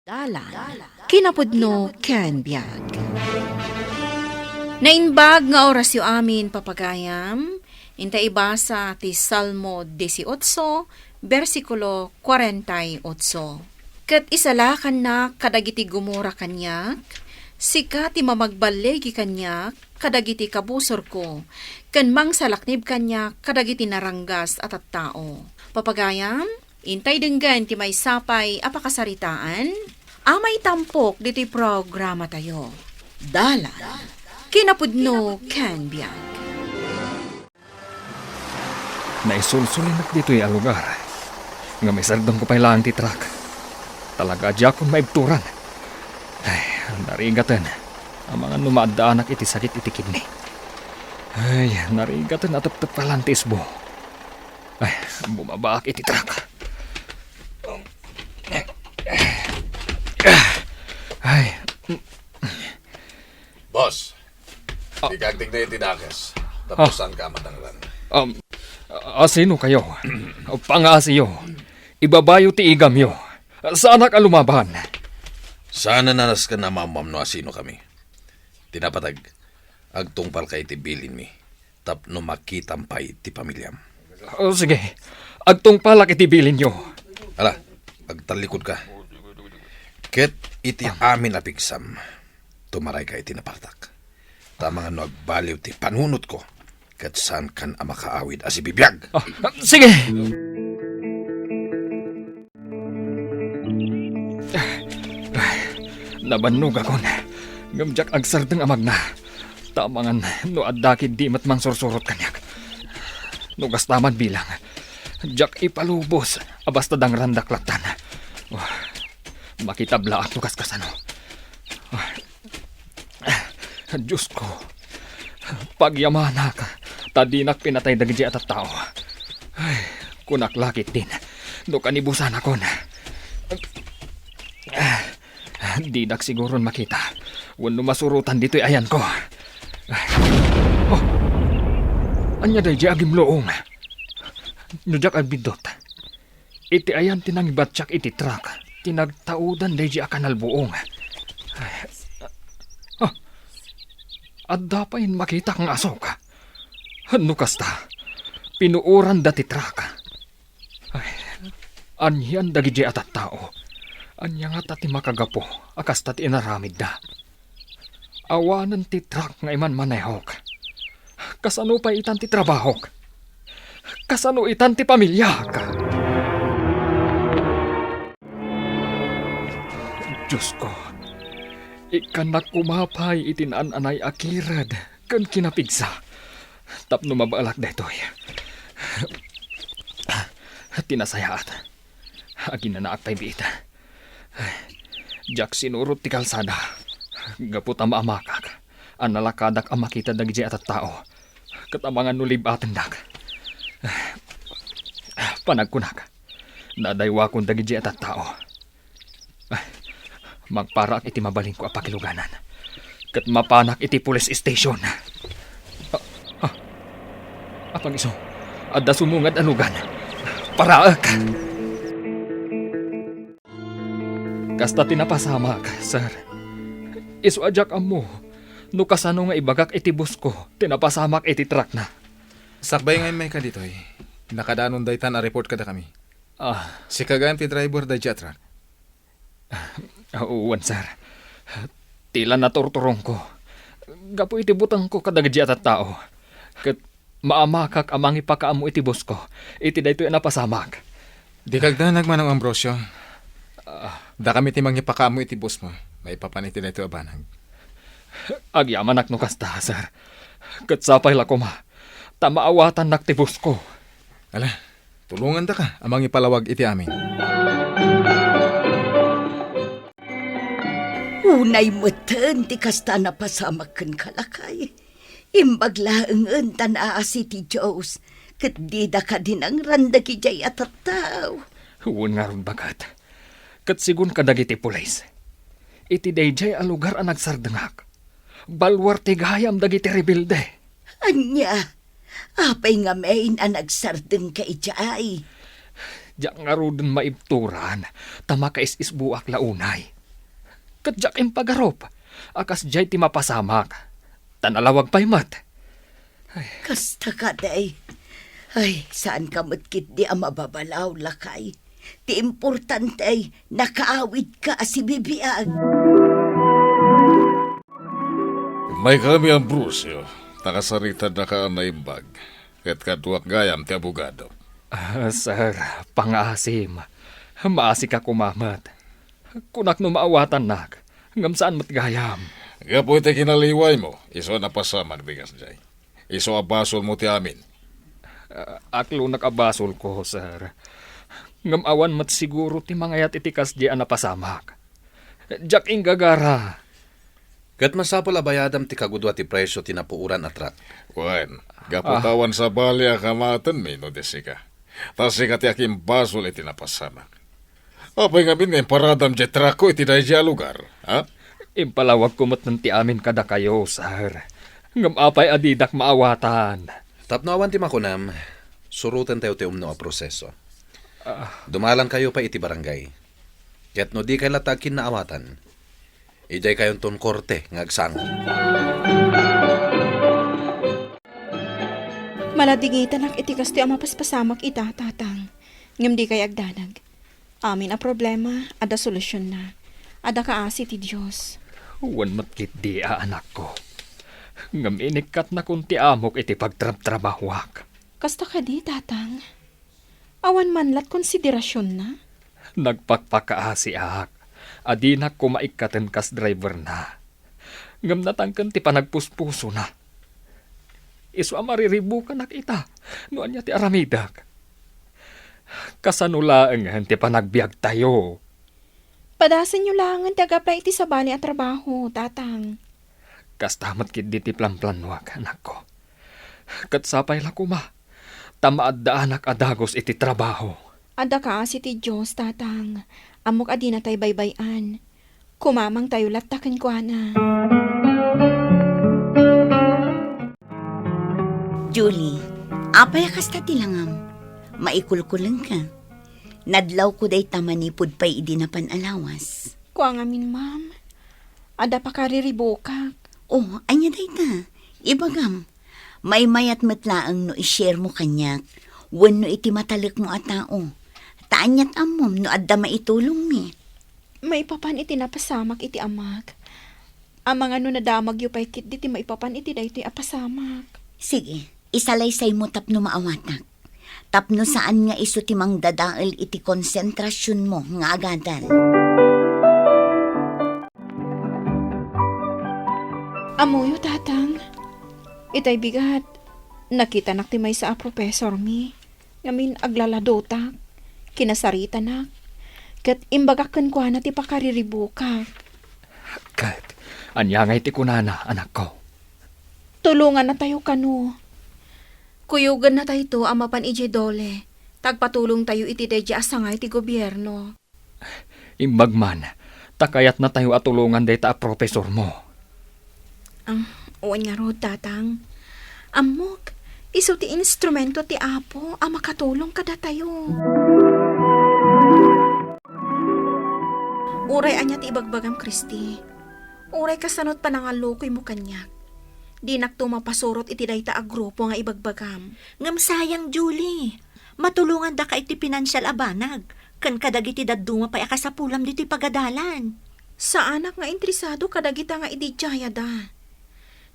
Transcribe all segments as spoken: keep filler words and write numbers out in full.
Dalan, kinapudno ken biag. Naimbag nga orasyo amin, papagayam, inta ibasa ti Salmo dieciocho, bersikulo cuarenta y ocho. Ket isalakannak kadagiti gumura kaniak, sika ti mamagballigi kaniak kadagiti kabusorko, ken mangsalaknib kaniak kadagiti naranggas a tattao. Papagayam, intay denggen ti maysa pay a pakasaritaan a maitampok ditoy programatayo. Dalan, kinapudno ken biag. Naisulsulinak ditoy a lugar. Ngem isardengko pay laeng ti truck. Talaga a diakon maibturan. Ay, narigaten. Amangan no maaddaanak iti sakit iti kidney. Ay, narigaten a teptep pay laeng ti isbo. Ay, bumabaak iti truck. Ay. Boss, ah, dika agtignay iti dakes. Tapos, ah, saan ka matanglan? Um, asino kayo? Pangasiyo. Ibabayo ti igamyo. Saanak a lumaban. Saan a nasken a maammuam no asino kami. Ti napateg, agtungpalka iti bilinmi tapno makitam pay ti pamiliam. O, sige. Agtungpalak iti bilinyo. Ala, agtallikodka. Ket iti amin a pigsam, tumarayka iti napartak. Ta amangan no agbaliw ti panunotko, ket saankan a makaawid a sibibiag. Ah, sige. Ay, nabannogakon. Ngem diak agsardeng a magna. Ta amangan no adda ketdi met mangsursurot kaniak. No kasta man bilang, diak ipalubos a basta dangrandak lattan. Oh, makitablaak no kaskasano. Oh, Diosko, pagyamanak, ta dinak pinatay dagiti a tattao. Ay, kunak la ketdin, no kanibusanakon. Didak siguron makita, wenno masurotan ditoy ayanko. Oh, ania daydi agimluong? No diak agbiddut, iti ayan ti nangibatsiak iti truck ti nagtaudan daydi a kanalbuong. Ah, adda pay makitak nga asok. No kasta, pinuoranda ti truck. Ay, anian dagidi a tattao? Ania ngata ti makagapu a kasta ti inaramidda? Awanen ti truck nga imanmanehok. Kasano pay itan ti trabahok? Kasano itan ti pamiliak? Diosko, ikkannak koma pay iti naan-anay a kired ken kinapigsa tapno mabalak daytoy. Ti nasayaat, aginanaak pay biit. Diak sinurot ti kalsada gapu ta maamakak a nalakadak a makita dagiti a tattao ket amangan no lib-atendak. Panagkunak, nadaywakon dagiti a tattao. Ay, magparaak iti mabalinko a pakiluganan. Ket mapanak iti police station. Ah, ah. Apag isu, adda sumungad a lugan. Paraek! Kasta ti napasamak, sir. Isu a diak ammo no kasano nga ibagak iti boss ko ti napasamak iti truck na. Sakbay nga immayka ditoy. Nakadanon daytan a report kadakami. Ah. Sika gayam ti driver daydi a truck? Ah, wen, sir. Ti la naturturongko gapu iti butengko kadagidi a tattao. Ket maamakak a mangipakaammo iti boss ko iti daytoy a napasamak. Dika agdanag, Manong Ambrosio. Ah. Dakami ti mangipakaammo iti boss mo maipapan iti daytoy a banag. Agyamanak no kasta, sir. Ket sapay la koma ta maawatannak ti boss ko. Ala, tulongandaka a mangipalawag iti amin. Unay metten ti kasta a napasamak kenka, lakay. Imbag laengen ta naasi ti Dios, ket dida kadi nangran dagidiay a tattao. Wen ngarud, baket. Ket sigun kadagiti pulis, iti daydiay a lugar a nagsardengak, balwer ti gayam dagiti rebelde. Ania? Apay ngamin a nagsardengka idiay? Diak ngaruden maibturan, ta makaisisbuak la unay. Ket diak impagarup a kasdiay ti mapasamak. Ta nalawag pay met. Kasta kadi. Ay, saan ka met ketdi a mababalaw, lakay. Ti importante, nakaawidka a sibibiag. Immaykami, Ambrosio, ta kasaritadak a naimbag, ket kaduak gayam ti abogado. Ah, sir, pangaasim. Maasika koma met. Kunak no maawatannak, ngem saan met gayam. Gapu iti kinaliwaymo, isu a napasamak ti kasdiay. Isu a basolmo ti amin. Ah, aklonak a basolko, sir. Ngem awan met siguro ti mangayat iti kasdiay a napasamak. Diak inggagara. Ket masapul a bayadam ti kagudua ti presio ti napuoran a truck. Wen, gapu Ah. ta awan sabali a kamatenmi no di sika. Ta sika ti akimbasol iti napasamak. Apay ngamin nga imparadam diay truckko iti daydiay a lugar, ha? Impalawagko met ti amin kadakayo, sir. Ngem apay a didak maawatan? Tapno awan ti makunam, surotentayo ti umno a proseso. Ah. Dumalankayo pay iti barangay. Ket no dikay latta agkinnaawatan, idiay kayonton korte nga agsango. Maladingitanak iti kastoy a mapaspasamak ita, Tatang. Ngem dikay agdanag. Amin a problema, adda solusionna. Adda kaasi ti Dios. Wen met ketdi a anakko. Ngem inikkatnakon ti amok iti pagtrabtrabahoak. Kasta kadi, Tatang? Awan man lat konsiderasionna? Nagpakpakaasiak a dinak koma ikkaten kas driverna. Ngem natangken ti panagpuspusona. Isu a mariribukanak ita no ania ti aramidek. Kasano laengen ti panagbiagtayo? Padasenyo laengen ti ag-apply iti sabali a trabaho, Tatang. Kasta met ketdi ti planplanoak, anakko. Ket sapay la koma ta maaddaanak a dagus iti trabaho. Adda kaasi ti Dios, Tatang. Ammok a dinatay baybay-an. Kumamangtayo latta kenkuana. Julie, apay a kasta ti langam? Maikulkulengka. Nadlawko dayta manipud pay idi napan a lawas. Kua ngamin, ma'am. Adda pakariribukak. Oh, ania dayta? Ibagam. Maymayat met laeng no i-share mo kaniak wenno iti matalekmo a tao. Ta aniat ammom no adda maitulongmi. Maipapan iti napasamak iti amak. Amangan no nadamagyo pay ketdi ti maipapan iti daytoy a pasamak. Sige, isalaysaymo tapno maawatak. Tapno saan nga isu ti mangdadael iti konsentrasionmo nga agadal. Ammoyo, Tatang. Itay bigat, nakitanak ti maysa a profesormi. Ngamin, aglaladotak, kinasaritanak, ket imbagak kenkuana ti pakariribukak. Ket ania ngay ti kunana, anakko? Tulongannatayo kano. Kuyogennatayto a mapan idiay DOLE, ta agpatulongtayo iti daydiay a sangay ti gobierno. Imbag man, ta kayatnatayo a tulongan dayta a profesormo. Ah, wen ngarud, Tatang. Ammok, isu ti instrumento ti Apo a makatulong kadatayo. Uray ania ti ibagbagam, Christy. Uray kasano ti panangallukoymo kaniak. Dinakto mapasurot iti dayta a grupo nga ibagbagam. Ngem sayang, Julie. Matulongandaka iti pinansial a banag, ken kadagiti dadduma pay a kasapulam ditoy pagadalan. Saanak nga interesado kadagita nga ididiayada.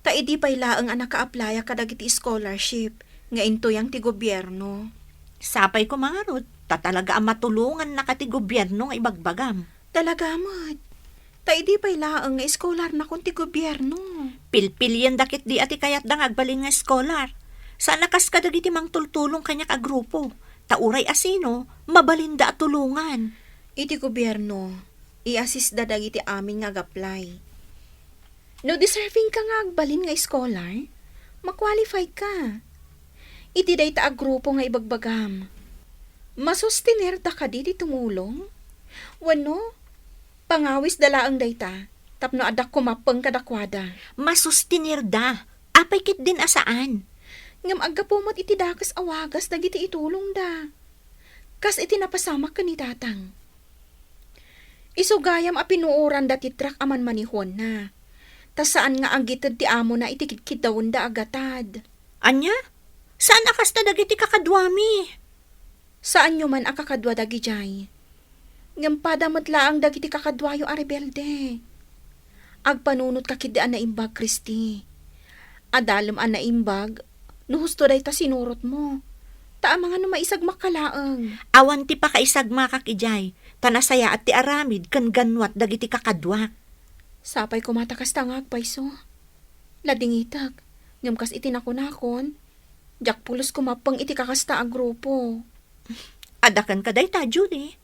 Ta idi pay laeng a naka-applyak kadagiti scholarship nga intuyang ti gobierno. Sapay koma ngarud, ta talaga a matulongannaka ti gobierno nga ibagbagam. Talaga met. Ta idi pay laeng nga eskolarnakon ti gobierno. Pilpilienda ketdi a ti kayatda nga agbalin nga eskolar. Saan a kas kadagiti mangtultulong kaniak a grupo. Ta uray a sino, mabalinda a tulongan. Iti gobierno, i-assistda dagiti amin nga ag-apply. No deserving ka nga agbalin nga eskolar, ma-qualify ka. Iti dayta a grupo nga ibagbagam, masustenerda kadi ti tumulong? Wenno, pangawisda laeng dayta tapno adda kumappeng kadakuada? Masustenerda. Apay ketdin a saan? Ngem aggapu met iti dakes a wagas dagiti itulongda. Kas iti napasamak ken ni Tatang. Isu gayam a pinuoran da ti truck a manmanehona. Ta saan nga agited ti amona iti kidkiddawenda a gatad. Ania? Saan a kasta dagiti kakaduami? Saanyo man a kakadua dagidiay. Ngem pada met laeng dagiti kakaduayo a rebelde. Agpanunotka ketdi a naimbag, Kristi. Adalem a naimbag, no husto dayta sinurotmo. Ta amangan no maisagmakka laeng. Awan ti pakaisagmakak idiay, ta nasayaat ti aramid ken gannuat dagiti kakaduak. Sapay koma ta kasta nga agpayso. Ladingitek, ngem kas iti nakunakon, diak pulos kumappeng iti kakasta a grupo. Adda kenka dayta, Julie.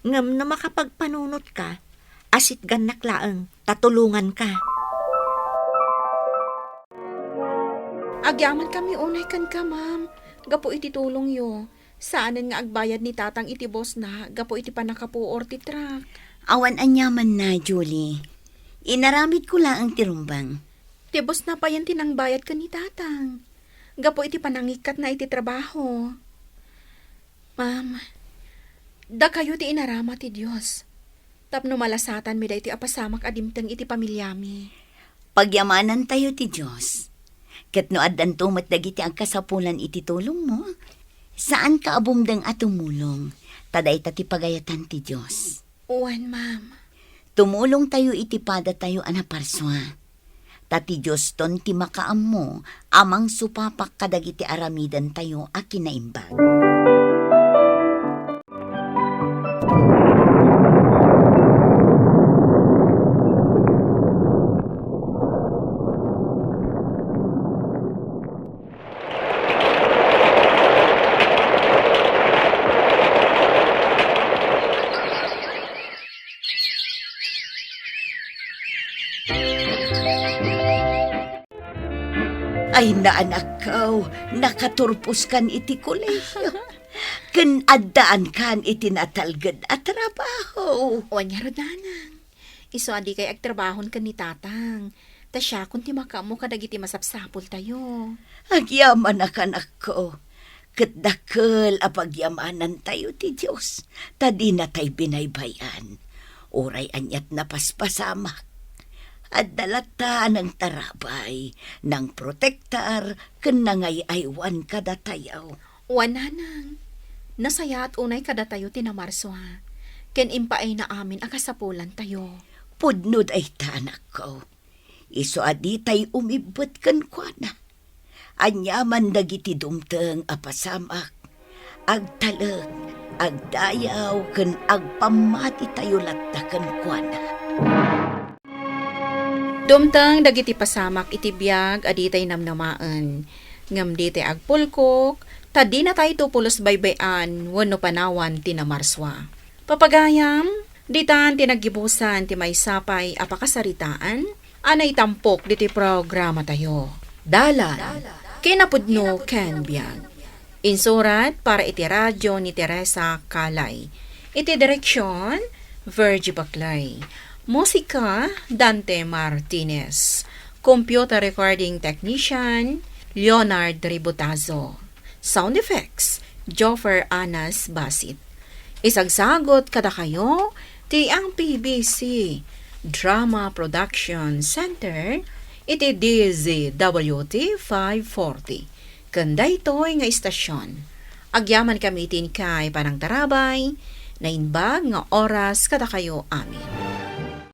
Ngem no makapagpanunotka, asitgannak laeng ta tulonganka. Agyamankami unay kenka, ma'am, gapu iti tulongyo. Saanen nga agbayad ni Tatang iti bosna gapu iti pannakapuor ti truck. Awan aniamanna, Julie. Inaramidko laeng ti rumbeng. Ti bosna payen ti nangbayad ken ni Tatang gapu iti panangikkatna iti trabaho. Ma'am, dakayo ti inarama ti Dios tapno malasatanmi daytoy a pasamak a dimteng iti pamiliami. Pagyamanantayo ti Dios. Ket no addanto met dagiti agkasapulan iti tulongmo, saanka a bumdeng a tumulong, ta dayta ti pagayatan ti Dios. Wen, ma'am. Tumulongtayo iti padatayo a naparsua. Ta ti Dioston ti makaammo a mangsupapak kadagiti aramidentayo a kinaimbag. Ay, naanakko, nakaturposkan iti kolehiyo. Ken addaankan iti natalged a trabaho. Wen ngarud, nanang. Isu a dikay agtrabahon ken ni Tatang, ta siakon ti makaammo kadagiti masapsapultayo. Agyamanak, anakko, ket dakkel a pagyamanantayo ti Dios, ta dinatay binaybay-an. Uray aniat napaspasamak, adda latta nangtarabay, nangprotektar, ken nangay-aywan kadatayo. Wen, nanang, nasayaat unay kadatayo ti namarsua, ken impaayna amin a kasapulantayo. Pudno dayta, anakko. Isu a ditay umibbet kenkuana. Aniaman dagiti dumteng a pasamak, agtalek, agdayaw, ken agpammatitayo latta kenkuana. Dumteng dagiti pasamak iti biag a ditay namnamaen, ngem ditay agpulkok, ta dinatayto pulos baybay-an wenno panawan ti namarsua. Papagayam, ditan ti naggibusan ti maysa pay a pakasaritaan a naitampok ditoy programatayo. Dalan, kinapudno ken biag. Insurat para iti radio ni Teresa Calay. Iti direksion, Virgie Baclay. Musika, Dante Martinez. Computer recording technician, Leonard Ributazo. Sound effects, Joffer Anas Basit. Isagsagot kadakayo ti M P B C Drama Production Center iti D Z W T five forty. Ken daytoy nga istasion, agyamankami iti inkay panangtarabay, naimbag nga oras kadakayo amin.